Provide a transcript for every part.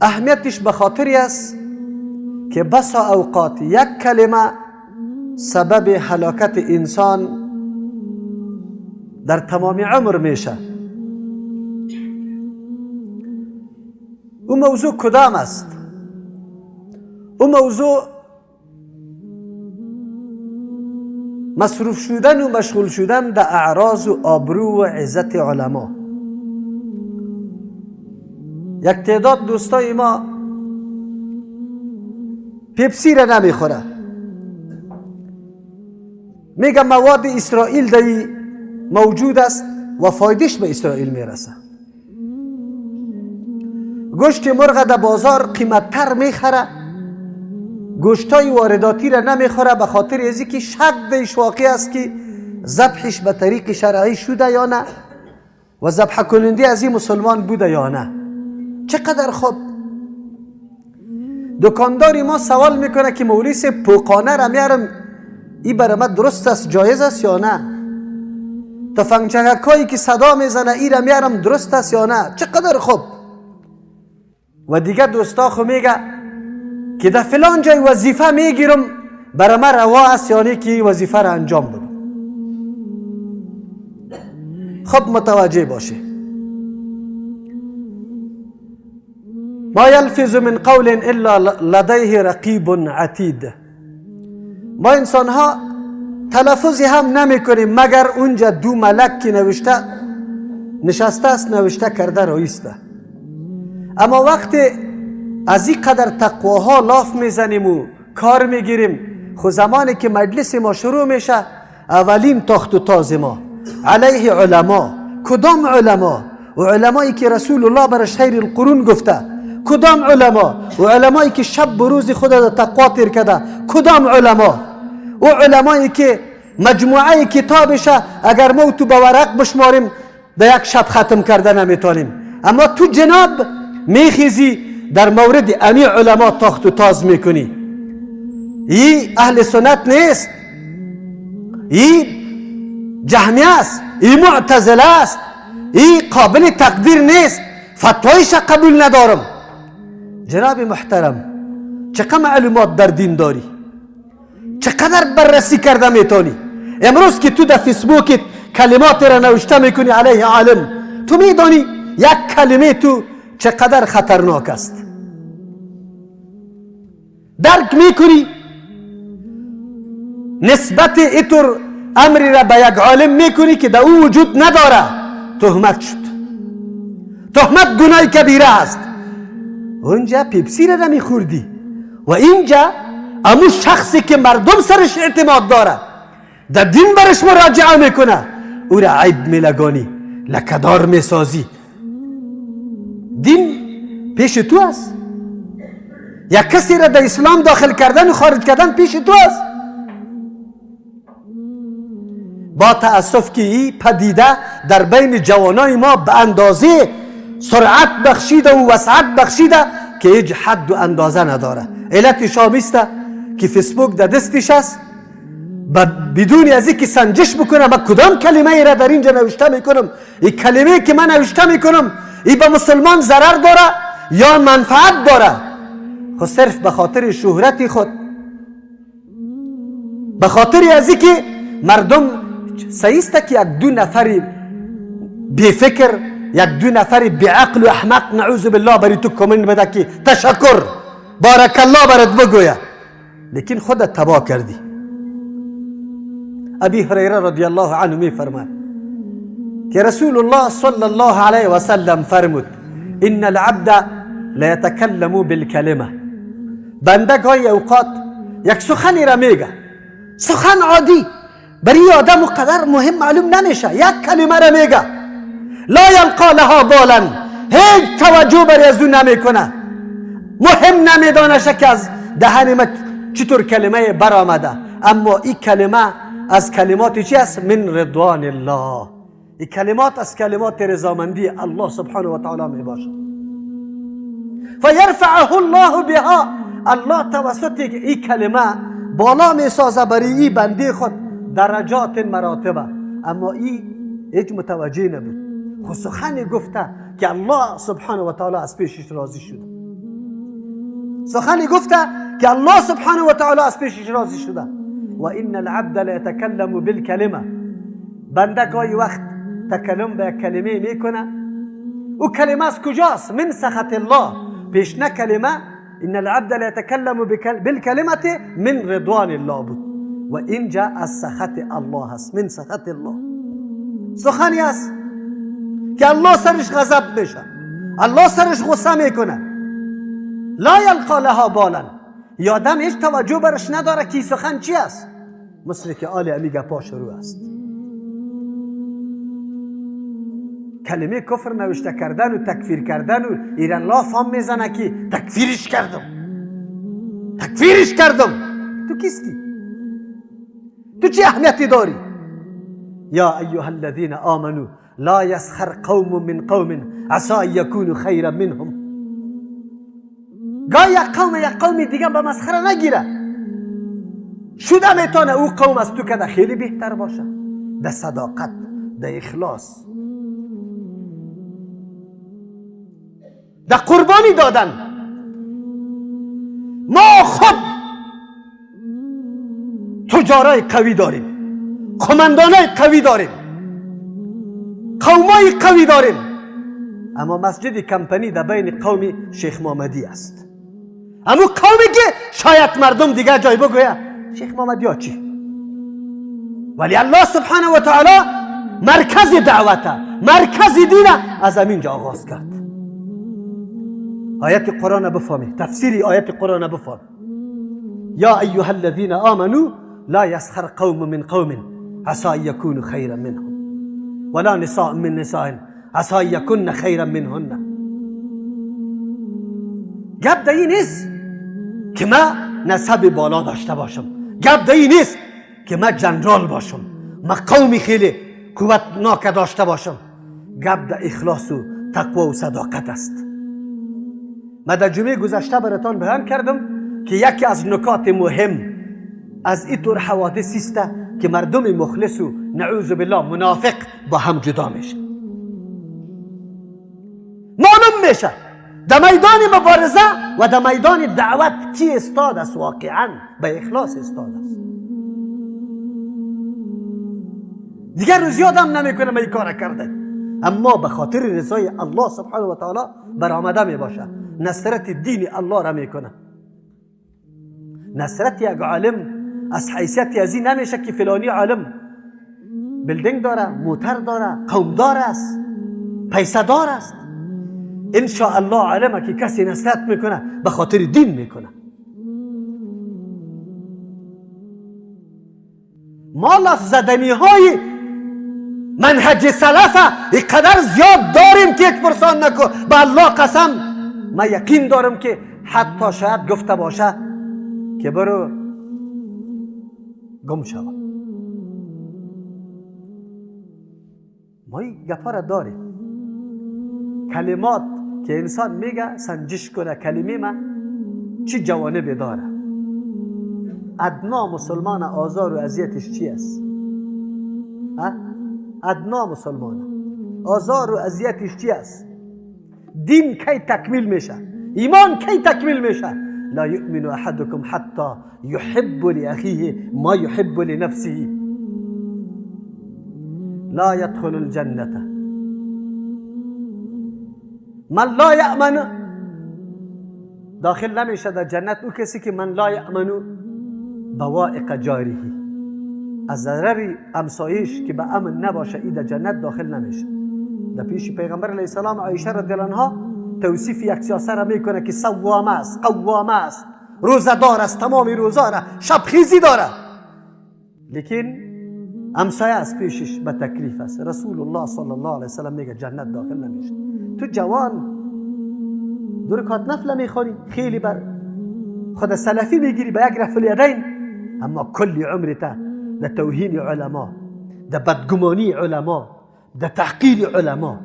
اهمیتش به خاطری است که بسا اوقات یک کلمه سبب هلاکت انسان در تمام عمر میشه. او موضوع کدام است؟ او موضوع مصروف شدن و مشغول شدن در اعراض و آبرو و عزت علما. یک تعداد دوستای ما پیپسی را نمیخوره، میگه مواد اسرائیل دی موجود است و فایدهش به اسرائیل میرسه. گوشت مرغ در بازار قیمتتر میخره، گوشتای وارداتی را نمیخوره به خاطر ازی که شک دیش واقع است که ذبحش به طریق شرعی شده یا نه و ذبح کننده از این مسلمان بوده یا نه. چقدر خوب دکاندار ما سوال میکنه که مولوی صاحب پوقانه را میارم، ای برای من درست است جایز است یا نه؟ تفنگچکایی که صدا میزنه ای را میارم درست است یا نه؟ چقدر خوب. و دیگه دوستا خو میگه که در فلان جای وظیفه میگیرم، برای من روا است یا نه که وظیفه را انجام بدم؟ خب متوجه باشه، ما یلفظ من قول الا لدیه رقیب عتید. ما انسان ها تلفظی هم نمی کنیم مگر اونجا دو ملک که نوشته نشسته است نوشته کرده رایسته. اما وقتی از این قدر تقواها لاف میزنیم و کار میگیریم، خو زمانی که مجلس ما شروع میشه اولین تاخت و تاز ما علیه علما. کدام علما؟ و علمایی که رسول الله برش خیر القرون گفته. کدام علما؟ و علمایی که شب و روز خود در تقوا تیر کرده. کدام علما؟ و علمایی که مجموعه کتابش اگر ما تو به ورق بشماریم در یک شب ختم کرده نمیتونیم. اما تو جناب میخیزی در مورد امی علما تاخت و تاز میکنی. ای اهل سنت نیست، ای جهمی است، ای معتزله است، ای قابل تقدیر نیست، فتوایش قبول ندارم. جناب محترم چقدر معلومات در دین داری، چقدر بررسی کرده میتونی؟ امروز که تو در فیسبوک کلمات را نوشته میکنی علیه عالم، تو میدانی یک کلمه تو چقدر خطرناک است؟ درک میکنی نسبت ایتور امری را به یک عالم میکنی که در او وجود نداره، تهمت شد. تهمت گناه کبیره است. اونجا پیپسی را نمیخوردی و اینجا امو شخصی که مردم سرش اعتماد داره در دین برش مراجعه میکنه او را عیب میلگانی، لکدار میسازی. دین پیش تو است. یک کسی را در اسلام داخل کردن و خارج کردن پیش تو است. با تأسف که این پدیده در بین جوانای ما به اندازه سرعت بخشیده و وسعت بخشیده که هیچ حد و اندازه نداره. علتش همیست که فیسبوک در دستش است، بدون از اینکه سنجش بکنه من کدام کلمه ای را در اینجا نوشته میکنم، این کلمه که من نوشته میکنم این به مسلمان ضرر داره یا منفعت داره، خب صرف به خاطر شهرت خود، به خاطر از اینکه مردم سعیسته که یک دو نفر بی فکر، یک دو نفر بی عقل و احمق نعوذ بالله بری تو کامنت بده که تشکر بارک الله برات بگویه، لیکن خودت تباه کردی. ابی هریره رضی الله عنه می فرماید که رسول الله صلی الله علیه و سلم فرمود ان العبد لیتکلم بالکلمه. بنده گاهی اوقات یک سخنی را میگه، سخن عادی برای آدم قدر مهم معلوم نمیشه، یک کلمه را میگه لا یلقا لها بالا، هیچ توجه بر از او نمیکنه، مهم نمیدانشه که از دهن ما چطور کلمه برآمده، اما این کلمه از کلمات چی است؟ من رضوان الله. این کلمات از کلمات رضامندی الله سبحانه و تعالی می باشد. فیرفعه الله بها، الله توسط این کلمه بالا می سازه برای این بنده خود درجات مراتبه. اما این هیچ متوجه نبود، خو سخن گفته که الله سبحانه و تعالی از پیشش راضی شده. سخنی گفته که الله سبحانه و تعالی از پیشش راضی شده. و ان العبد لیتکلم بالکلمه، بنده گاهی وقت تکلم به کلمه میکنه، او کلمه از کجاست؟ من سخط الله. پیش نه کلمه ان العبد لیتکلم بالکلمه من رضوان الله بود، و اینجا از سخط الله است، من سخط الله. سخنی است که الله سرش غضب میشه، الله سرش غصه میکنه. لا یلقا لها بالا، یادم هیچ توجه برش نداره که سخن چی است، مثل که آل امی گپا شروع است. کلمه کفر نوشته کردن و تکفیر کردن و ایران لاف هم میزنه که تکفیرش کردم، تکفیرش کردم. تو کیستی؟ تو چه اهمیتی داری؟ یا ایها الذین آمنوا لا یسخر قوم من قوم عسى ان یکونوا خیرا منهم. گاه یک قوم یک قوم دیگه به مسخره نگیره، شده میتونه او قوم از تو که خیلی بهتر باشه، در صداقت، در اخلاص، در قربانی دادن. ما خود تجارای قوی داریم، قماندانای قوی داریم، قومای قوی داریم، اما مسجد کمپنی در بین قوم شیخ محمدی است. اما قومی که شاید مردم دیگه جای بگویه شیخ محمدی ها چی، ولی الله سبحانه و تعالی مرکز دعوته، مرکز دینه از همینجا آغاز کرد. آیت قرآن بفهمی، تفسیر آیت قرآن بفهم. یا ایها الذین آمنوا لا یسخر قوم من قوم عسى ان یکونوا خیرا منهم ولا نساء من نساء عسى ان یکن خیرا منهن. گپ در این نیست که من نسب بالا داشته باشم، گپ در این نیست که من جنرال باشم، من قومی خیلی قوتناک داشته باشم. گپ در اخلاص و تقوا و صداقت است. من در جمعه گذشته براتان بیان کردم که یکی از نکات مهم از اینطور حوادث است که مردم مخلص و نعوذ بالله منافق با هم جدا میشه. معلوم میشه در میدان مبارزه و در میدان دعوت کی استاد است، واقعا به اخلاص استاد است. دیگر روز یادم نمیکنه من این کار کرده، اما به خاطر رضای الله سبحانه و تعالی برآمده میباشه، نصرت دین الله را میکنه. نصرت یک عالم از حیثیت از این نمیشه که فلانی عالم building داره، موتر داره، قوم دار است، پیسه دار است. ان شاء الله عالمه که کسی نصرت میکنه به خاطر دین میکنه. ما لفظ زدنی های منهج سلفه اینقدر زیاد داریم که یک پرسان نکن. به الله قسم من یقین دارم که حتی شاید گفته باشه که برو گم شو. ما این گپا را داریم، کلمات که انسان میگه سنجش کنه کلمه ما چی جوانب داره. ادنا مسلمان آزار و اذیتش چی است؟ ادنا مسلمان آزار و اذیتش چی است؟ دین کی تکمیل میشه؟ ایمان کی تکمیل میشه؟ لا یؤمن احدکم حتی یحب لاخیه ما یحب لنفسه لا یدخل الجنة من لا یأمن. داخل نمیشه در جنت او کسی که من لا یأمن بوائق جاره، از ضرر همسایش که به امن نباشه ای در جنت داخل نمیشه. در پیش پیغمبر علیه السلام عایشه رضی الله عنها توصیف یک سیاسه را میکنه که صوامه است، قوامه است، روزه دار است، تمام روزه را شب خیزی داره، لیکن همسایه از پیشش به تکلیف است. رسول الله صلی الله علیه وسلم میگه جنت داخل نمیشه. تو جوان دو رکعت نفل میخوانی، خیلی بر خود سلفی میگیری به یک رفع الیدین، اما کل عمرت در توهین علما، در بدگمانی علما، در تحقیر علما.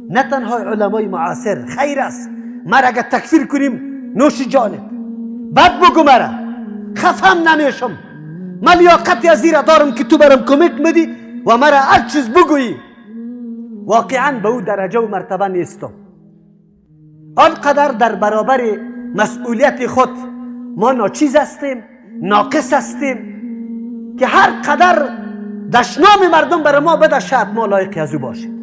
نه تنها علمای معاصر، خیر است مرا اگر تکفیر کنیم نوش جانت، بد بگو مرا، خفم نمیشم، من لیاقت از را دارم که تو برم کمک مدی و مرا هر چیز بگویی. واقعا به او درجه و مرتبه نیستم. آنقدر در برابر مسئولیت خود ما ناچیز هستیم، ناقص هستیم، که هر قدر دشنام مردم بر ما بده شاید ما لایق از او باشیم،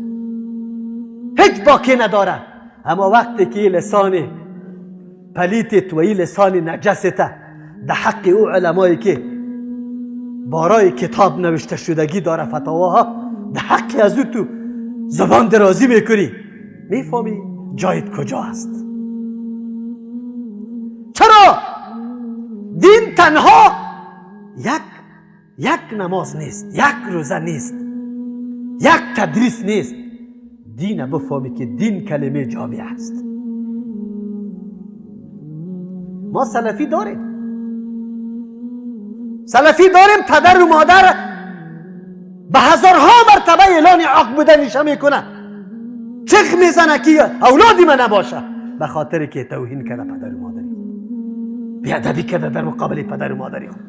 هیچ باکی نداره. اما وقتی که لسان پلیتت و این لسان نجست در حق او علمایی که بارای کتاب نوشته شدگی داره فتاواها، در حق از او تو زبان درازی میکنی، میفهمی جایت کجا است. چرا دین تنها یک نماز نیست، یک روزه نیست، یک تدریس نیست. دین بفهمی که دین کلمه جامع است. ما سلفی داریم، سلفی داریم پدر و مادر به هزارها مرتبه اعلان عاق بودنش میکنه، چخ میزنه که اولادی من نباشه، به خاطر که توهین کرده پدر و مادری خود، بیادبی کرده در مقابل پدر و مادری خود.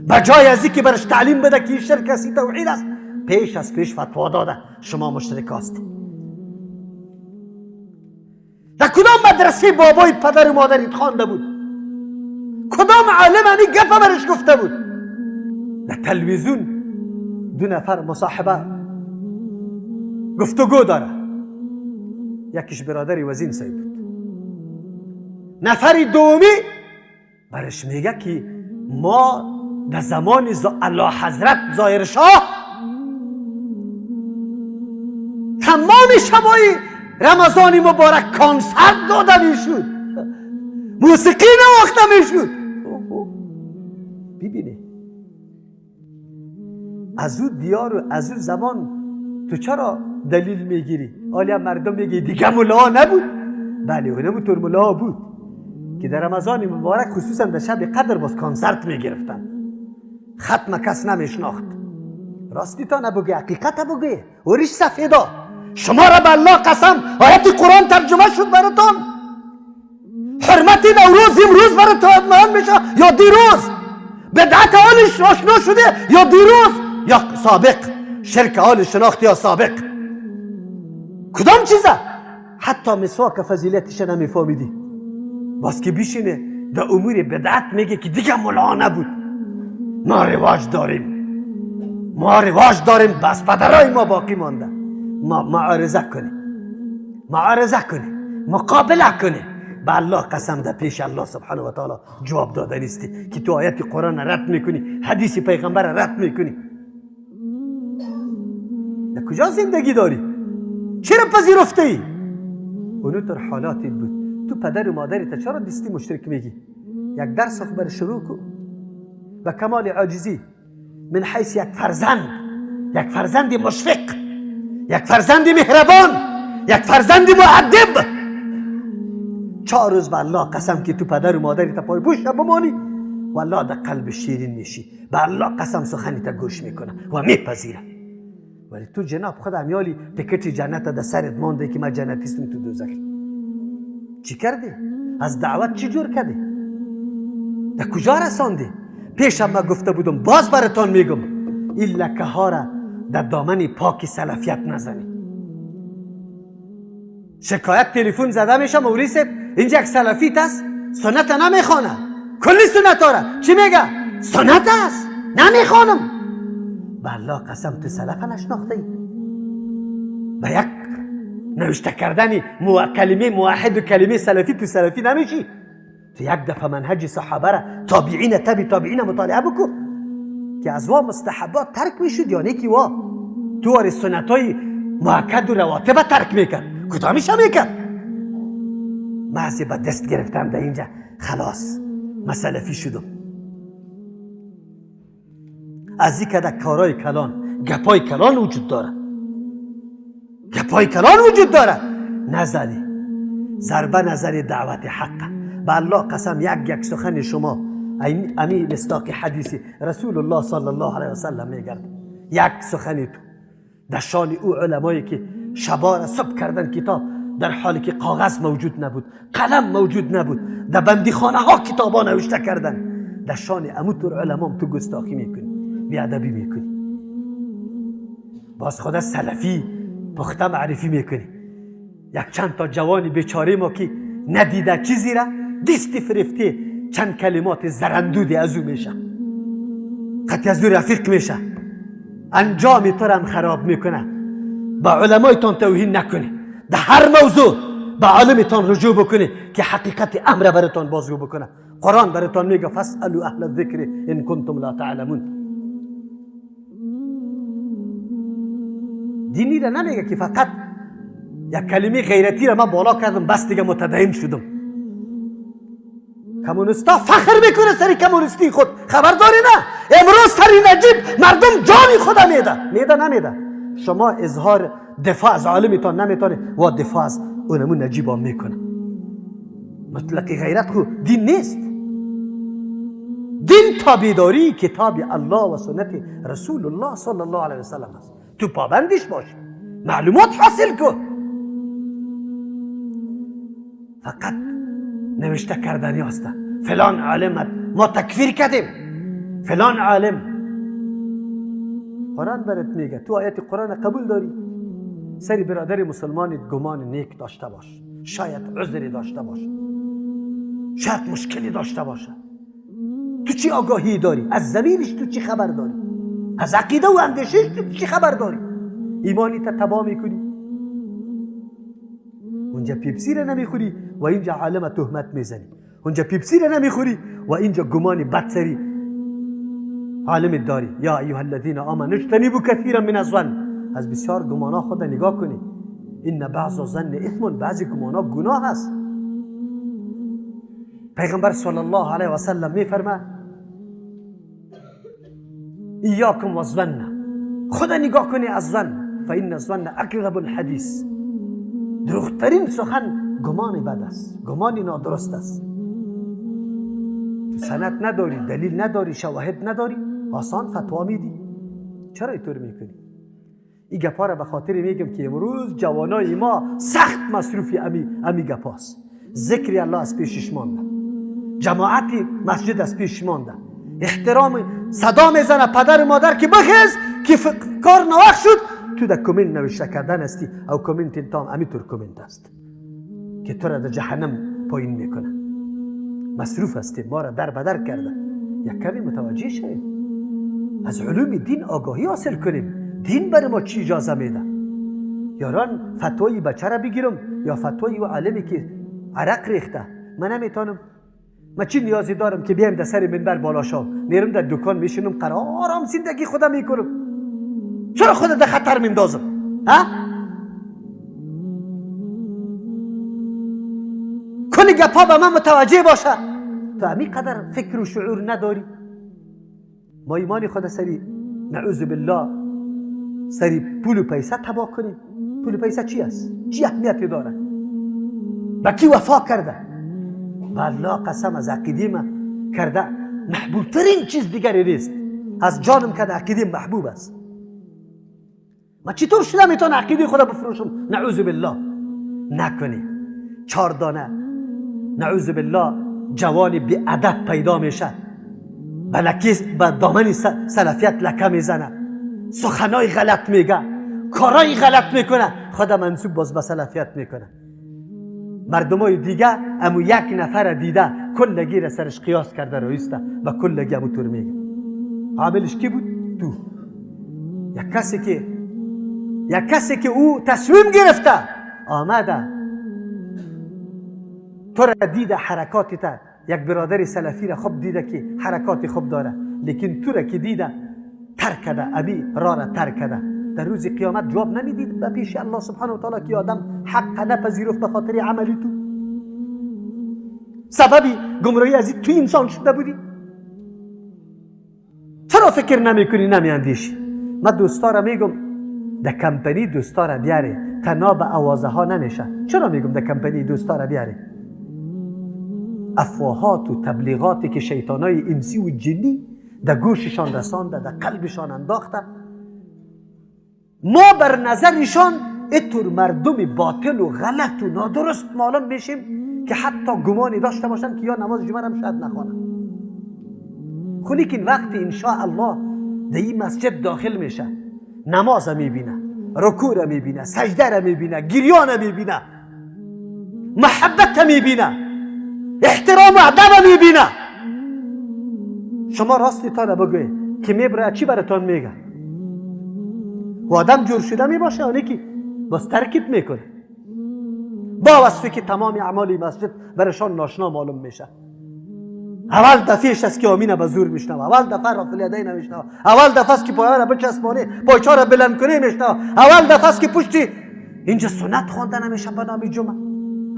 به جای از اینکه برش تعلیم بده که شرک است توحید است، پیش از پیش فتوا داده شما مشرک هستید. در کدام مدرسه بابای پدر و مادریت خوانده بود؟ کدام عالم همی گپ برش گفته بود؟ در تلویزیون دو نفر مصاحبه گفتگو داره، یکیش برادر وزین صاحب بود، نفر دومی برش میگه که ما در زمان الله حضرت ظاهر شاه تمام شبای رمضان مبارک کنسرت داده میشد، موسیقی نواخته میشد. ببینه از او دیار و از او زمان تو چرا دلیل میگیری؟ آیا مردم میگی دیگه ملا نبود؟ بله اونم طور ملا بود که در رمضان مبارک خصوصا در شب قدر باز کنسرت میگرفتن، ختم کس نمیشناخت. راستی تا نبگی، حقیقت بگی و ریش سفیدا. شما را به الله قسم، آیت قرآن ترجمه شد براتون. حرمت نوروز امروز براتون مهم میشه یا دیروز؟ بدعت حالش آشنا شده یا دیروز یا سابق؟ شرک حال شناخت یا سابق؟ کدام چیزه؟ حتی مسواک فضیلتش نمیفهمیدی. باز که بیشینه در امور بدعت میگه که دیگه ملا نبود، ما رواج داریم، ما رواج داریم، بس پدرای ما باقی مانده. ما معارضه کنیم، معارضه کنیم، مقابله کنیم. به الله قسم در پیش الله سبحانه و تعالی جواب داده نیستی که تو آیت قرآن رد میکنی، حدیث پیغمبر رد میکنی. در کجا زندگی داری؟ چرا پذیرفته ای؟ اونو تر حالاتت بود. تو پدر و مادرت چرا دستی مشرک میگی؟ یک درس بر شروع کو و کمال عاجزی من حیث یک فرزند، یک فرزند مشفق، یک فرزند مهربان، یک فرزند مؤدب. 4 روز به الله قسم که تو پدر و مادرت پای پوش بمانی، والله در قلب شیرین میشی. به الله قسم سخنی تا گوش میکنه و میپذیره. ولی تو جناب خود امیالی تکت جنت در سرت مانده که من جنتیستم، تو دوزخی. چی کردی؟ از دعوت چی جور کردی؟ در کجا رساندی؟ پیشم ما گفته بودم، باز براتان میگم، این لکه ها را در دامن پاک سلفیت نزنی. شکایت تلفن زده میشه، مولوی صاحب اینجا یک سلفیت است، سنت نمیخوانه، کلی سنت داره. چی میگه؟ سنت است، نمیخوانم. به الله قسم تو سلف نشناخته ای. به یک نوشته کردن کلمه موحد و کلمه سلفی تو سلفی نمیشی. تو یک دفعه منهج صحابه را، تابعین، تبع تابعین مطالعه بکن که از وا مستحبات ترک میشد یا نه که وا تو واری سنت های مؤکد و رواتب ترک میکرد، کدامیش هم میکرد؟ محض به دست گرفتم در اینجا خلاص من سلفی شدم. از این که در کارای کلان، گپای کلان وجود داره، گپای کلان وجود داره. نزنی ضربه نظر دعوت حق. به الله قسم یک یک سخن شما امی مصداق حدیثی رسول الله صلی الله علیه وسلم میگرد. یک سخنی تو در شان او علمایی که شبا را صبح کردن کتاب در حالی که کاغذ موجود نبود، قلم موجود نبود، در بندیخانه ها کتابا نوشته کردن، در شان امو تر علمام تو گستاخی میکنی، بیادبی میکنی، باز خدا سلفی پخته معرفی میکنی. یک چند تا جوانی بیچاره ما که ندیده چیزی را دیستی فریفتی چند کلمات زرندودی از او میشه، قطعی از او رفیق میشه، انجام تو هم خراب میکنه. با علمایتان توهین نکنی، در هر موضوع با عالمتان رجوع بکنی که حقیقت امر براتان بازگو بکنه. قرآن براتان میگه فاسألوا اهل الذکر ان کنتم لا تعلمون. دینی را نمیگه که فقط یک کلمه غیرتی را من بالا کردم بس دیگه متدین شدم. کمونیستا فخر میکنه سری کمونیستی خود، خبرداری نه. امروز سری نجیب مردم جانی خود میده، میده نمیده. شما اظهار دفاع از عالمتان نمیتونه و دفاع از اونمون نجیب هم میکنه. مطلق غیرت خو دین نیست. دین تابعداری کتاب الله و سنت رسول الله صلی الله علیه وسلم است. تو پابندش باش، معلومات حاصل کن. فقط نوشته کردنی هست فلان عالم ما تکفیر کردیم، فلان عالم. قرآن برات میگه تو آیت قرآن قبول داری، سری برادر مسلمان گمان نیک داشته باش، شاید عذری داشته باش، شاید مشکلی داشته باشه. تو چی آگاهی داری؟ از زمینش تو چی خبر داری؟ از عقیده و اندیشش تو چی خبر داری؟ ایمانی تا تباه میکنی. اونجا پیپسی را نمیخوری و اینجا عالم تهمت میزنی. اونجا پیپسی را نمیخوری و اینجا گمان بد سری عالم داری. یا ایها الذین آمنوا اجتنبوا کثیرا من الظن. از بسیار گمانا خود نگاه کنی. ان بعض الظن اثم، بعضی گمانا گناه است. پیغمبر صلی الله علیه و سلم میفرما ایاکم و الظن، خود نگاه کنی از ظن، فان الظن اکذب الحدیث. دروغترین سخن گمان بد است، گمان نادرست است. تو سند نداری، دلیل نداری، شواهد نداری، آسان فتوا میدی. چرا اینطور میکنی؟ این گپا را به خاطر میگم که امروز جوانای ما سخت مصروف امی گپاست. ذکر الله از پیشش مانده، جماعت مسجد از پیش مانده، احترام صدا میزنه پدر و مادر که بخیز که کار نوخ شد، تو در کامنت نوشته کردن هستی او کامنت تام امی طور کامنت است که تو را در جهنم پایین میکنه. مصروف هستیم، ما را در بدر کرده. یک کمی متوجه شویم، از علوم دین آگاهی حاصل کنیم. دین برای ما چی اجازه میده؟ یاران فتوای بچه را بگیرم یا فتوای و عالمی که عرق ریخته؟ من نمیتونم. من چی نیازی دارم که بیایم در سر منبر بالا شام؟ میرم در دکان میشینم قرارم زندگی خودم میکنم. چرا خود در خطر میندازم؟ ها؟ کلی گپا به من متوجه باشه. تو همی قدر فکر و شعور نداری. ما ایمان خود سری نعوذ بالله سری پول و پیسه تباه کنیم. پول و پیسه چی است؟ چی اهمیتی داره؟ با کی وفا کرده؟ با الله قسم از عقیده ما کرده محبوب ترین چیز دیگری نیست. از جانم کرده عقیده محبوب است. ما چطور شده میتونه عقیده خدا بفروشم؟ نعوذ بالله. نکنی. چهار دانه نعوذ بالله جوانی بی ادب پیدا میشه، به دامن سلفیت لکه میزنه، سخنای غلط میگه، کارای غلط میکنه، خدا منسوب باز به سلفیت میکنه. مردمای دیگه امو یک نفر دیده کلگی را سرش قیاس کرده رئیسته و کلگی امو طور میگه. عاملش کی بود؟ تو. یک کسی که او تصمیم گرفته آمده تو را دیده، حرکات تا یک برادر سلفی را خوب دیده که حرکات خوب داره، لیکن تو را که دیده ترک کرده، امی را را ترک کرده. در روز قیامت جواب نمیدید به پیش الله سبحانه و تعالی که آدم حق نپذیرفت به خاطر عملی تو. سببی گمراهی از تو انسان شده بودی. چرا فکر نمیکنی، نمیاندیشی؟ من دوستا را میگم در کمپنی دوستا را بیاره، تنها به آوازه ها نمیشه. چرا میگم در کمپنی دوستا را بیاره؟ افواهات و تبلیغاتی که شیطانای انسی و جنی در گوششان رسانده، در قلبشان انداخته، ما بر نظرشان اینطور مردم باطل و غلط و نادرست معلوم میشیم که حتی گمانی داشته باشن که یا نماز جمعه هم شاید نخوانن. خب لیکن وقتی انشاء الله در این مسجد داخل میشه، نماز میبینه، رکوع را میبینه، سجده را میبینه، گریان میبینه، محبت میبینه، احترام و ادب میبینه. شما راستی تا بگوی که میبره چی براتون میگه؟ و آدم جور شده میباشه آنی که باز ترکیت میکنه، با وصفی که تمام اعمال مسجد برشان ناشنا معلوم میشه. اول دفعهش است که آمینه به زور میشنوه، اول دفعه رفع الیدین میشنوه، اول دفعه است که پایه را بچسبانه، پایچا را بلند کنه میشنوه، اول دفعه است که پشتی اینجا سنت خوانده نمیشه به نام جمعه،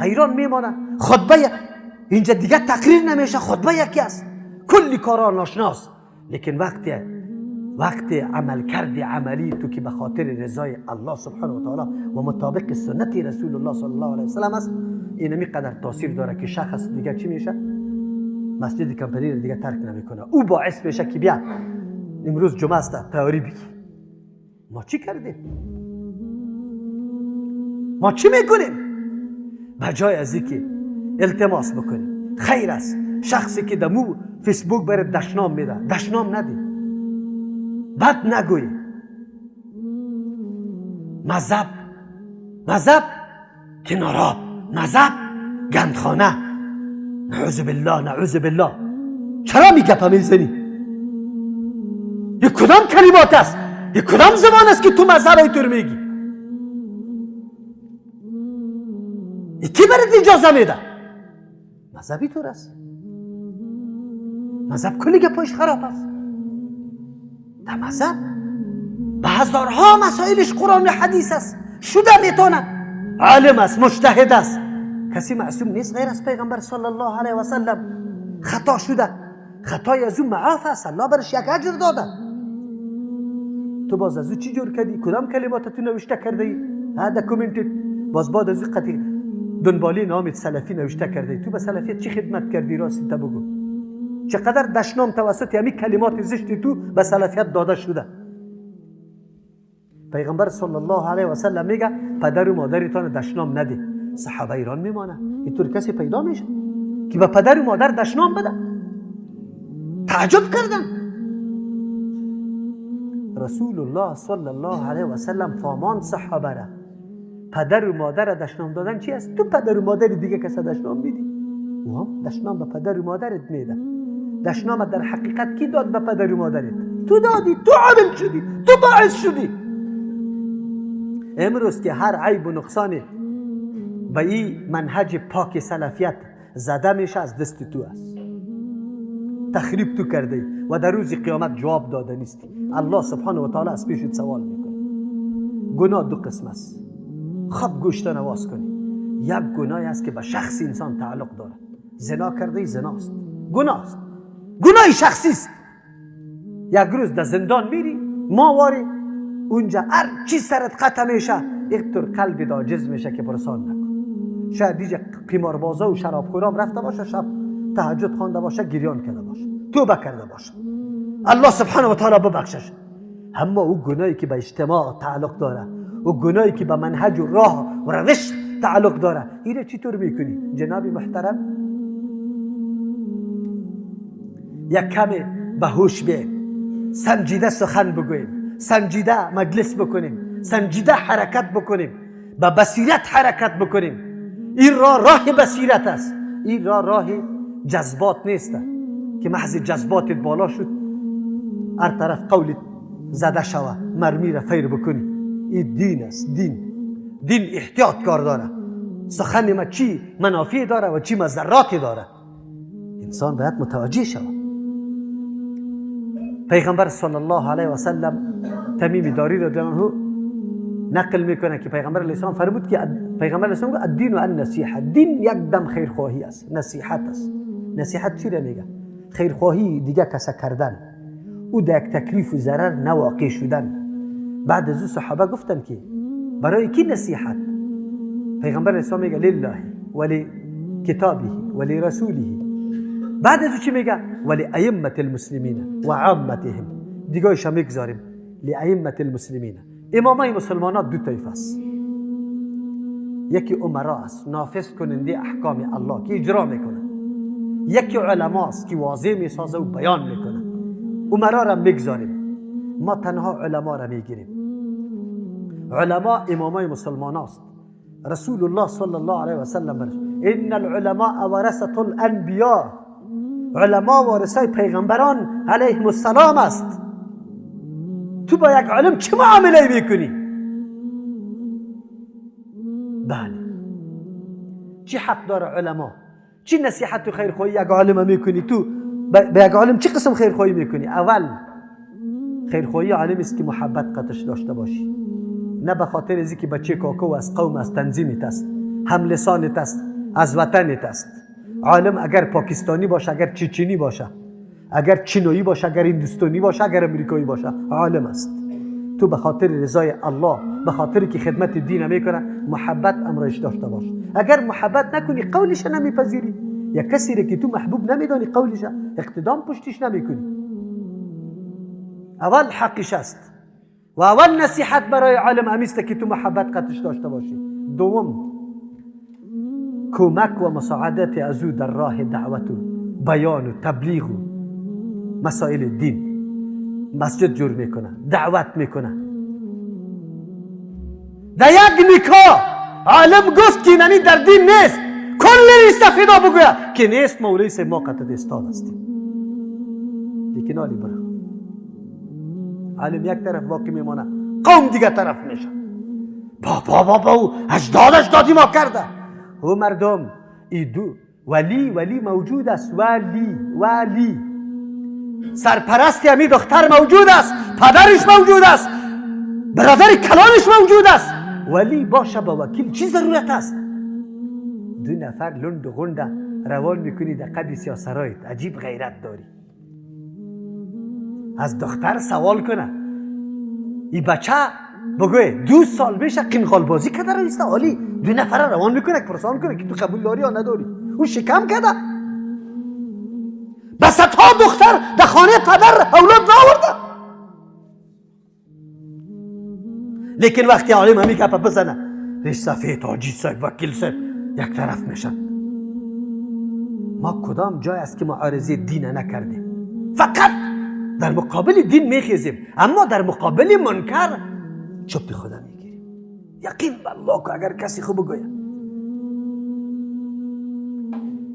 حیران میمانه. خطبه اینجا دیگه تقریر نمیشه، خطبه یکی است، کلی کارا ناشناس. لیکن وقتی عمل کرد عملی تو که به خاطر رضای الله سبحانه و تعالی و مطابق سنت رسول الله صلی الله علیه و سلم است، اینمی قدر تاثیر داره که شخص دیگه چی میشه؟ مسجد کمپنی رو دیگه ترک نمیکنه. او باعث میشه که بیا امروز جمعه است تیاری بگی. ما چی کردیم؟ ما چی میکنیم؟ به جای از اینکه التماس بکنیم خیر است، شخصی که دمو فیسبوک برای دشنام میده، دشنام ندی، بد نگوی. مذهب کناراب، مذهب گندخانه، نعوذ بالله نعوذ بالله. چرا میگپه میزنی؟ یک کدام کلمات است؟ یک کدام زبان است که تو مذهب اینطور میگی؟ کی برات اجازه میده؟ مذهبی طور است. مذهب کلی گپایش خراب است. در مذهب به هزارها مسائلش قرآن و حدیث است، شده میتونه، عالم است، مجتهد است، کسی معصوم نیست غیر از پیغمبر صلی الله علیه و سلم. خطا شده، خطای از او معاف است، الله برش یک اجر داده. تو باز از او چی جور کردی؟ کدام کلمات تو نوشته کرده ای؟ در کامنت باز بعد از او قطعی دنبالی نامت سلفی نوشته کرده ای. تو به سلفیت چی خدمت کردی؟ راستی تا بگو چقدر دشنام توسط همین کلمات زشت تو به سلفیت داده شده. پیغمبر صلی الله علیه و سلم میگه پدر و مادرتان دشنام نده. صحابه ایران میمانه اینطور کسی پیدا میشه که به پدر و مادر دشنام بده؟ تعجب کردن. رسول الله صلی الله علیه و سلم فامان صحابه را پدر و مادر دشنام دادن چی است؟ تو پدر و مادر دیگه کسی دشنام میدی؟ او هم دشنام به پدر و مادرت میده. دشنام در حقیقت کی داد به پدر و مادرت؟ تو دادی، تو عامل شدی، تو باعث شدی. امروز که هر عیب و نقصانی به این منهج پاک سلفیت زده میشه از دست تو است. تخریب تو کرده و در روز قیامت جواب داده نیستی. الله سبحانه و تعالی از پیشت سوال میکنه. گناه دو قسم است، خب گوشت نواز کنی. یک گناهی است که به شخص انسان تعلق داره. زنا کرده، زناست، گناه است، گناه شخصی است. یک روز در زندان میری ماواری، اونجا هر چی سرت قطع میشه، یک طور قلب عاجز میشه که پرسان نکن. شاید دیگه قماربازا و شرابخورام رفته باشه، شب تهجد خوانده باشه، گریان کرده باشه، توبه کرده باشه، الله سبحانه و تعالی ببخشش. اما او گناهی که به اجتماع تعلق داره، او گناهی که به منهج و راه و روش تعلق داره، اینو چطور میکنی جناب محترم؟ یک کمی به هوش بیایم، سنجیده سخن بگوییم، سنجیده مجلس بکنیم، سنجیده حرکت بکنیم، به بصیرت حرکت بکنیم. این راه راه بصیرت است، این راه راه جذبات نیست که محض جذباتت بالا شد هر طرف قولت زده شوه، مرمی را فیر بکنی. این دین است، دین احتیاط کار داره. سخن ما چی منافع داره و چی مضرات داره، انسان باید متوجه شود. پیغمبر صلی الله علیه و سلم تمیم داری رضی الله عنه نقل میکنه که پیغمبر علیه السلام فرمود که پیغمبر علیه السلام گفت الدین و النصیحه. دین یک دم خیرخواهی است، نصیحت است. نصیحت چی را میگه؟ خیرخواهی دیگه کسا کردن، او در یک تکلیف و ضرر نواقع شدن. بعد از او صحابه گفتن که برای کی نصیحت؟ پیغمبر علیه السلام میگه لله ولی کتابه ولی رسوله. بعد از او چی میگه؟ ولی ائمه المسلمین و عامتهم. دیگهش هم میگذاریم لائمه المسلمین. امامای مسلمانات دو طایفه است، یکی امرا است، نافذ کننده احکام الله که اجرا میکنه، یکی علما است که واضح میسازه و بیان میکنه. امرا را میگذاریم، ما تنها علما را میگیریم. علما امامای مسلمان است. رسول الله صلی الله علیه و سلم برش ان العلماء ورثة الانبیاء، علما وارثای پیغمبران علیهم السلام است. تو با یک عالم چه معامله میکنی؟ بله، چی حق داره علما؟ چی نصیحت و خیرخواهی یک عالم میکنی؟ تو به یک عالم چه قسم خیرخواهی میکنی؟ اول خیرخواهی عالم است که محبت قطش داشته باشی، نه به خاطر از که بچه کاکو از قوم از تنظیمت است، هم لسانت است، از وطنت است. عالم اگر پاکستانی باشه، اگر چچینی باشه، اگر چینایی باشه، اگر هندوستانی باشه، اگر امریکایی باشه، عالم است. تو به خاطر رضای الله، به خاطر که خدمت دین میکنه، محبت امرش داشته باش. اگر محبت نکنی قولش نمیپذیری، یا کسی را که تو محبوب نمیدانی قولش اقتدام پشتش نمیکنی. اول حقش است و اول نصیحت برای عالم امیست که تو محبت قطش داشته باشی. دوم، کمک و مساعدت از او در راه دعوت و بیان و تبلیغ و مسائل دین. مسجد جور میکنه، دعوت میکنه. در یک نکاح عالم گفت که اینمی در دین نیست، کل ریش سفیدا بگوید که نیست، مولوی صاحب ما قطعت استاد هستیم. لیکن عالی برا عالم یک طرف باقی میمانه، قوم دیگه طرف میشه. بابا بابا او اجداد اجدادی ما کرده. او مردم ای دو ولی ولی موجود است، ولی ولی سرپرست همی دختر موجود است، پدرش موجود است، برادر کلانش موجود است. ولی باشه با وکیل چی ضرورت است؟ دو نفر لند و غنده روان میکنی در قد سیاسرایت، عجیب غیرت داری. از دختر سوال کنه، ای بچه بگوی 2 سال میشه قینقال بازی کرده رویسته، عالی دو نفر روان میکنه پرسان کنه که تو قبول داری یا نداری. او شکم کرده، به صدها دختر در خانه پدر اولاد نآورده. لیکن وقتی عالم همی گپه بزنه، ریش سفید، حاجی صاحب، وکیل صاحب یک طرف میشن. ما کدام جای است که معارضه دین نکردیم؟ فقط در مقابل دین میخیزیم، اما در مقابل منکر چپ خدا میگیریم. یقین بالله که اگر کسی خوب بگوید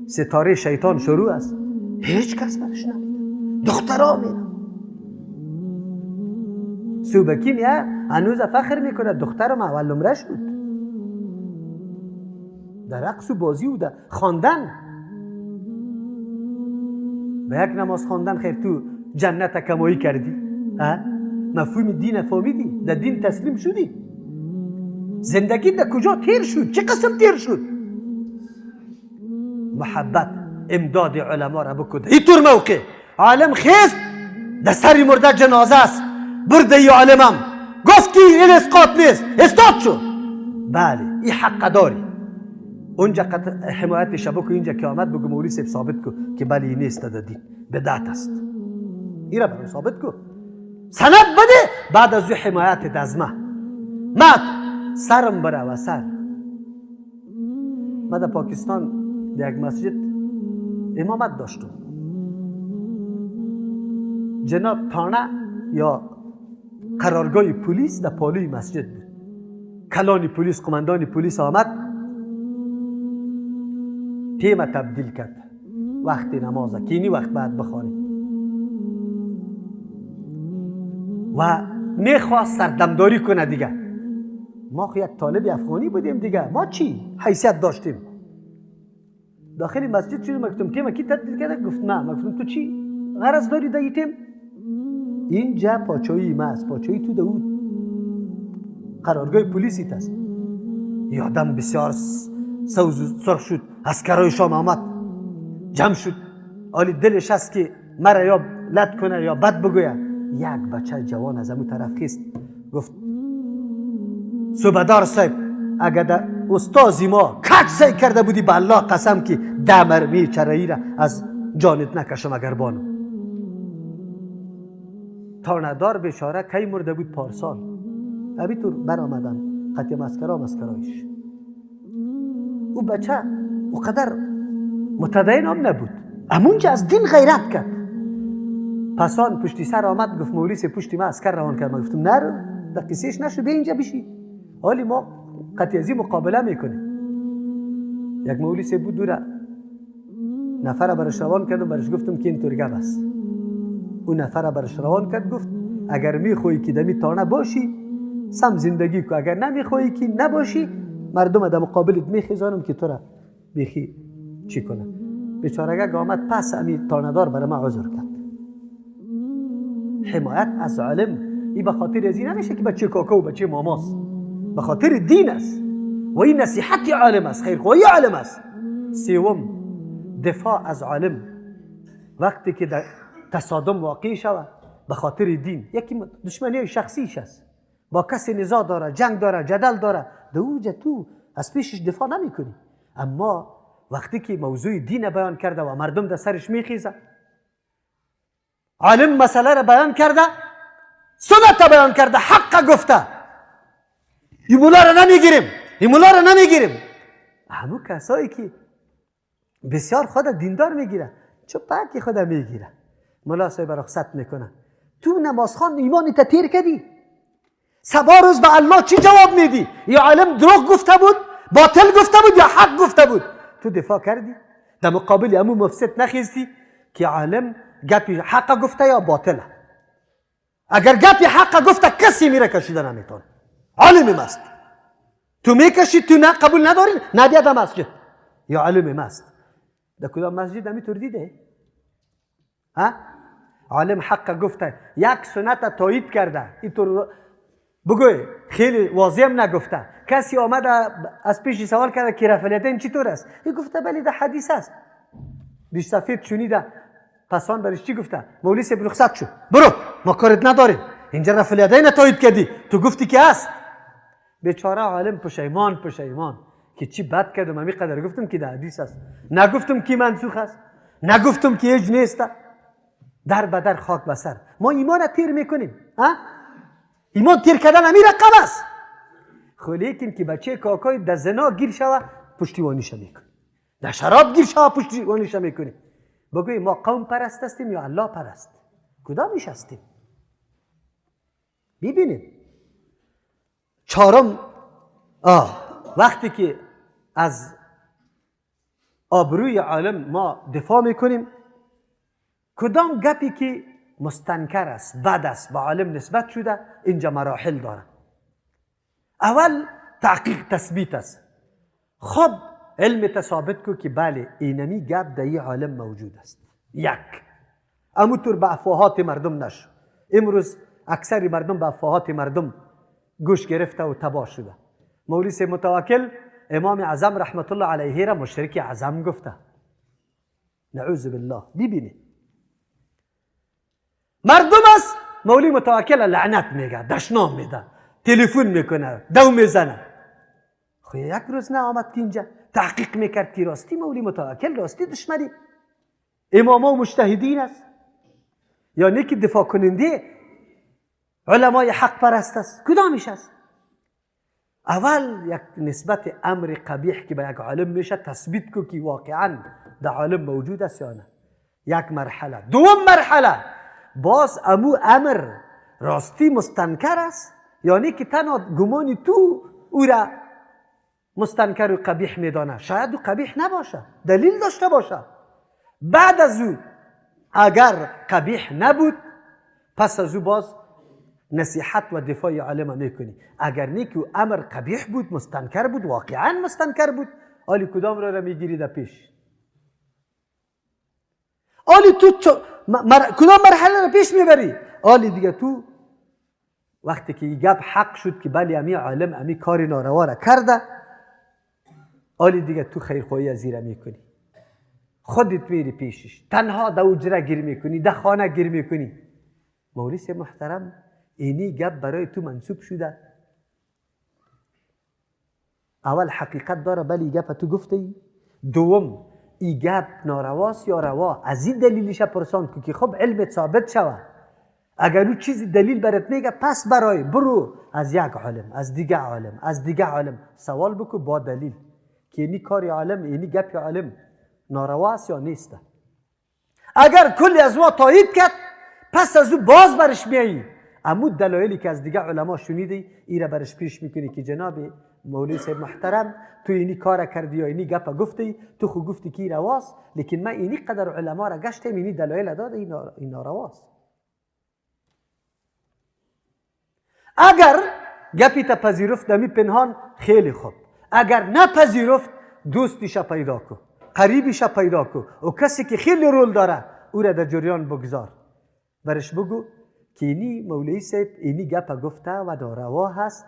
ستاره شیطان شروع است، هیچ کس برش نمیده. دخترها میره سوبکی میه، هنوز فخر میکنه دخترم اول نمره شد در رقص و بازی و در خواندن. به یک نماز خواندن خیر تو جنت کمایی کردی، مفهوم دین فهمیدی، در دین تسلیم شدی. زندگی در کجا تیر شد؟ چه قسم تیر شد؟ محبت امداد علما را بکده. اینطور موقع عالم خیست در سری مرده جنازه است، برده ای عالمم گفت که این اسقاط نیست، استاد شد. بله این حق داری، اونجا حمایتش بکن، اینجا که آمد بگو مولوی صاحب ثابت کو که بله این نیست در دین، بدعت است. این را برام ثابت کو، سند بده، بعد از او حمایت از ما مات سرم بره و سر. ما در پاکستان در یک مسجد امامت داشتم. جناب تانه یا قرارگاه پلیس در پالوی مسجد بود. کلان پلیس، قماندان پلیس آمد، تیم تبدیل کرد وقت نمازه که اینی وقت بعد بخوانیم، و میخواست سردمداری کنه دیگه. ما خو یک طالب افغانی بودیم دیگه، ما چی حیثیت داشتیم؟ داخل مسجد شدیم، گفتم تیم کی تبدیل کرده؟ گفت من. گفتم تو چی غرض داری در تیم؟ اینجا پاچایی ما است، پاچایی تو داود قرارگاه پلیسی است. یادم بسیار سوز سرخ شد، عسکرای شام آمد جمع شد، آلی دلش است که مرا یا لط کنه یا بد بگوید. یک بچه جوان از امو طرف خیست، گفت صوبه‌دار صاحب اگر استاذی ما کج سعی کرده بودی به الله قسم که دمرمی چرایی را از جانت نکشم اگر بانو. تانه‌دار بیچاره کی مرده بود؟ پارسال. ابی طور برآمدن قطعه مسکرا مسکرایش. او بچه او قدر متدین هم نبود، امونجا از دین غیرت کرد. پسان پشتی سر آمد گفت مولوی صاحب پشتی ما عسکر روان کرد. من گفتم نرو، در قصهش نشو، بیا اینجا بشی، حالی ما قطعه ازی مقابله میکنیم. یک مولی سه بود دوره نفر برش روان کردم، برش گفتم که این طور گپ است. اون نفر برش روان کرد، گفت اگر میخوایی که دمی تانه باشی سم زندگی کو، اگر نمیخوایی که نباشی مردم در مقابلت میخیزانم که تو را بیخی چی کنه. بیچارگه آمد پس امی تانه‌دار برای ما عذر کرد. حمایت از عالم این به خاطر از این نمیشه که بچه کاکا و بچه ماماست، به خاطر دین است و این نصیحت عالم است، خیرخواهی عالم است. سوم، دفاع از عالم وقتی که در تصادم واقع شود به خاطر دین. یکی دشمنی شخصیش است، با کسی نزاع داره، جنگ داره، جدل داره، در تو از پیشش دفاع نمیکنی. اما وقتی که موضوع دین بیان کرده و مردم در سرش میخیزه، عالم مسئله را بیان کرده، سنت بیان کرده، حق گفته، این مولا را نمیگیریم، این مولا را نمیگیریم. همون کسایی که بسیار خود دیندار میگیره، چو پاکی خود میگیره، مولا صاحب رخصت میکنه. تو نمازخوان ایمانی تا تیر کردی، سبا روز به الله چی جواب میدی؟ یا عالم دروغ گفته بود، باطل گفته بود، یا حق گفته بود؟ تو دفاع کردی، در مقابل امو مفسد نخیستی که عالم گپی حق گفته یا باطله. اگر گپی حق گفته کسی میره کشیده نمیتونه، عالم مست. تو میکشی، تو نه قبول نداری، نه بیا در مسجد یا عالم مست. در کدام مسجد همی طور دیده؟ ها؟ عالم حق گفته، یک سنت تایید کرده، اینطور بگوی خیلی واضح هم نگفته. کسی آمده از پیشی سوال کرده که رفع الیدین چطور است؟ این گفته بله در حدیث است. بیش سفید شنیده، پسان برش چی گفته؟ مولی صاحب رخصت شو، برو ما کارت نداریم، اینجا رفع الیدین تایید کردی، تو گفتی که است. بیچاره عالم پشیمان پشیمان که چی بد کردم، همی قدر گفتم که در حدیث است، نگفتم که منسوخ است، نگفتم که هیچ نیست. در بدر خاک بسر. ما ایمان تیر میکنیم، ها؟ ایمان تیر کردن همی رقم است. خو لیکن که بچه کاکای در زنا گیر شوه پشتیوانیش میکنی، در شراب گیر شوه پشتیوانیش میکنی. بگوی ما قوم پرست هستیم یا الله پرست؟ کدامش هستیم؟ ببینیم. چهارم، وقتی که از آبروی عالم ما دفاع میکنیم، کدام گپی که مستنکر است، بد است، به عالم نسبت شده، اینجا مراحل داره. اول تحقیق تثبیت است. خب علم تثابت کو که بله اینمی گپ در این عالم موجود است. یک، اموطور به افواهات مردم نشو. امروز اکثر مردم به افواهات مردم گوش گرفته و تباه شده. مولوی متوکل امام اعظم رحمت الله علیه را مشرک اعظم گفته، نعوذ بالله. ببینید مردم است مولوی متوکل لعنت میگه، دشنام میده، تلفن میکنه، دو میزنه. خو یک روز نه آمد که اینجا تحقیق میکرد که راستی مولوی متوکل راستی دشمنی امام و مجتهدین است یا نه که دفاع کننده علمای حق پرست است، کدامش است؟ اول یک نسبت امر قبیح که به یک عالم میشه تثبیت کو که واقعا در عالم موجود است یا نه. یک مرحله. دوم مرحله، باز امو امر راستی مستنکر است یعنی که تنها گمان تو او را مستنکر و قبیح میدانه، شاید او قبیح نباشه، دلیل داشته باشه. بعد از او اگر قبیح نبود، پس از او باز نصیحت و دفاع عالم میکنی. اگر نه که امر قبیح بود، مستنکر بود، واقعا مستنکر بود، آلی کدام را میگیری در پیش؟ آلی تو کدام مرحله را پیش میبری؟ آلی دیگه تو وقتی که این گپ حق شد که بله امی عالم امی کار ناروا را کرده، آلی دیگه تو خیرخواهی از زیره میکنی، خودت میری پیشش، تنها در اجره گیر میکنی، در خانه گیر میکنی. مولوی محترم اینی گپ برای تو منسوب شده، اول حقیقت داره، بله گپ تو گفته. دوم ای گپ نارواست یا روا، از این دلیلش پرسان که خب علمت ثابت شوه. اگر او چیزی دلیل برات میگه، پس برای برو از یک عالم، از دیگه عالم، از دیگه عالم سوال بکو با دلیل که اینی کاری عالم، اینی گپ عالم نارواست یا نیست. اگر کلی از ما تایید کرد، پس از او باز برش میایی امو دلایلی که از دیگه علما شنیدی ای را برش پیش میکنی که جناب مولوی صاحب محترم تو اینی کار کردی یا اینی گپ گفتی، تو خو گفتی که رواست، لیکن من اینی قدر علما را گشتم اینی دلایل داد این نارواست. اگر گپی تا پذیرفت دمی پنهان خیلی خوب، اگر نپذیرفت دوستیش پیدا کو، قریبیش پیدا کو، و کسی که خیلی رول داره او را در جریان بگذار، برش بگو که اینی مولوی صاحب اینی گپ گفته و ناروا هست،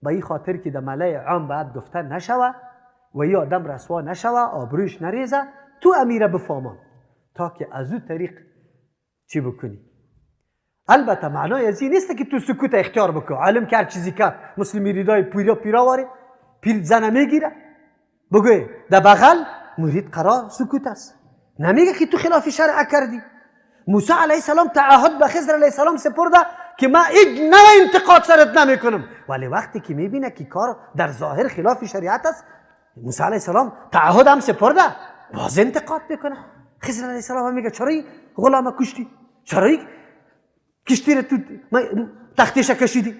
به این خاطر که در ملای عام باید گفته نشوه و این آدم رسوا نشوه، آبرویش نریزه، تو امیره بفهمان تا که از او طریق چی بکنی. البته معنای از این نیست که تو سکوت اختیار بکن، عالم که هر چیزی کرد مثل میریدای پیرا پیرا واره پیر زنه میگیره بگوی در بغل مرید قرار سکوت است، نمیگه که تو خلاف شرع کردی. موسی علیه السلام تعهد به خضر علیه السلام سپرده که من هیچ نوع انتقاد سرت نمیکنم، ولی وقتی که میبینه که کار در ظاهر خلاف شریعت است، موسی علیه السلام تعهد هم سپرده باز انتقاد میکنه. خضر علیه السلام هم میگه چرا غلام کشتی، چرا کشتی رو تو تختیش کشیدی؟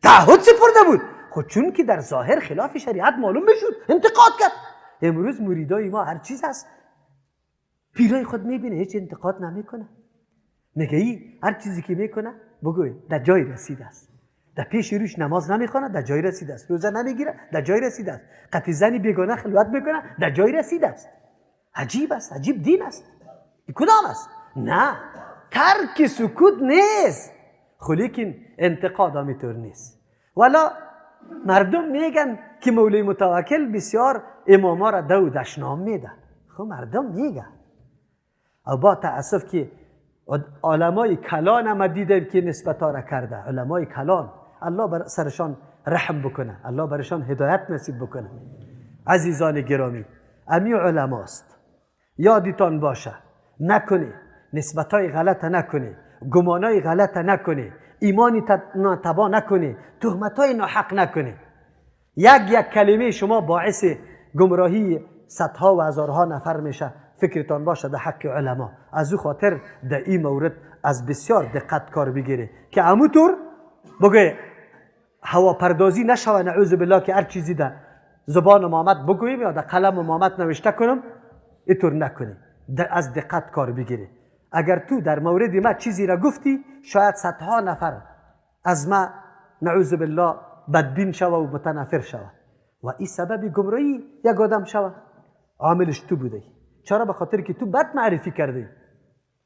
تعهد سپرده بود، خود چون که در ظاهر خلاف شریعت معلوم میشد انتقاد کرد. امروز مریدای ما هر چیز هست پیرای خود میبینه هیچ انتقاد نمیکنه، میگه ای هر چیزی که میکنه بگوی در جای رسیده است، در پیش روش نماز نمیخونه در جای رسیده است، روزه نمیگیره در جای رسیده است، قطع زنی بیگانه خلوت میکنه در جای رسیده است. عجیب است، عجیب دین است. کدام است؟ نه، ترک سکوت نیست، لیکن انتقاد هم نیست. ولی مردم میگن که مولوی متوکل بسیار اماما را دو دشنام میده. خب مردم میگن، او با تاسف که علمای کلان هم دیدیم که نسبت را کرده، علمای کلان الله بر سرشان رحم بکنه، الله برشان هدایت نصیب بکنه. عزیزان گرامی، امی علماست، یادتان باشه نکنی نسبتای غلط نکنی، گمانای غلط نکنی، ایمانی تبا نکنی، تهمتای ناحق نکنی. یک یک کلمه شما باعث گمراهی صدها و هزارها نفر میشه. فکرتان باشه در حق علما. از او خاطر در این مورد از بسیار دقت کار بگیره که اموطور بگه هواپردازی نشوه، نعوذ بالله، که هر چیزی در زبان محمد بگوییم یا در قلم محمد نوشته کنم، اینطور نکنی. از دقت کار بگیره. اگر تو در مورد ما چیزی را گفتی، شاید صدها نفر از ما نعوذ بالله بدبین شوه و متنفر شوه و این سبب گمراهی یک آدم شوه. عاملش تو بوده. چرا؟ به خاطر که تو بد معرفی کردی.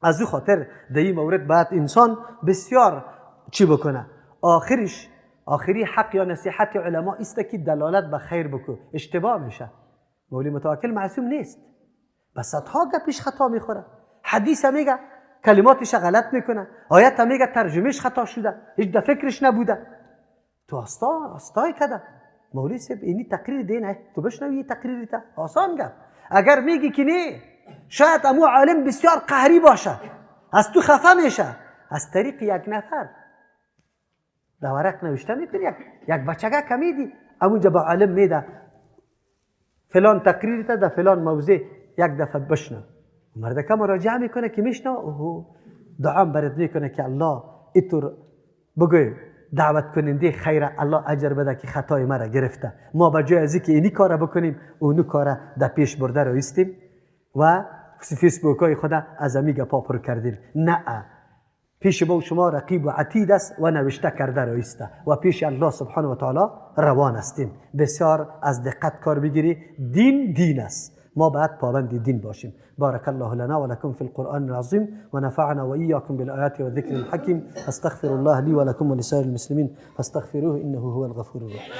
از او خاطر در این مورد باید انسان بسیار چی بکنه. آخرش، آخری حق یا نصیحت علما است که دلالت به خیر بکن. اشتباه میشه. مولوی متوکل معصوم نیست، بس صدها گپش خطا میخوره، حدیث میگه کلماتش غلط میکنه، آیت میگه ترجمهش خطا شده، هیچ در فکرش نبوده. تو آستا آستای کده مولوی صاحب اینی تقریر دینه، تو بشنوی تقریر تا آسان گپ. اگر میگی که نه، شاید امو عالم بسیار قهری باشه، از تو خفه میشه، از طریق یک نفر در ورق نوشته میکنی، یک بچگه کمیدی امونجا با عالم میده فلان تقریر تا در فلان موضع یک دفعه بشنو. مردکه مراجعه میکنه که میشنو، اوه دعا برات میکنه که الله اینطور بگوی دعوت کننده خیر، الله اجر بده که خطای مرا گرفته. ما به جای از اینکه اینی کار بکنیم، اونو کار در پیش برده رو ایستیم و فیسبوک های خود از امی گپا پر کردیم. نه، پیش با شما رقیب و عتید است و نوشته کرده رو ایسته و پیش الله سبحانه و تعالی روان هستیم. بسیار از دقت کار بگیری. دین دین است، ما باید پابند دین باشیم. بارك الله لنا ولكم في القرآن العظيم ونفعنا وإياكم بالآيات والذكر الحكيم. أستغفر الله لي ولكم ولسائر المسلمين فاستغفروه إنه هو الغفور الرحيم.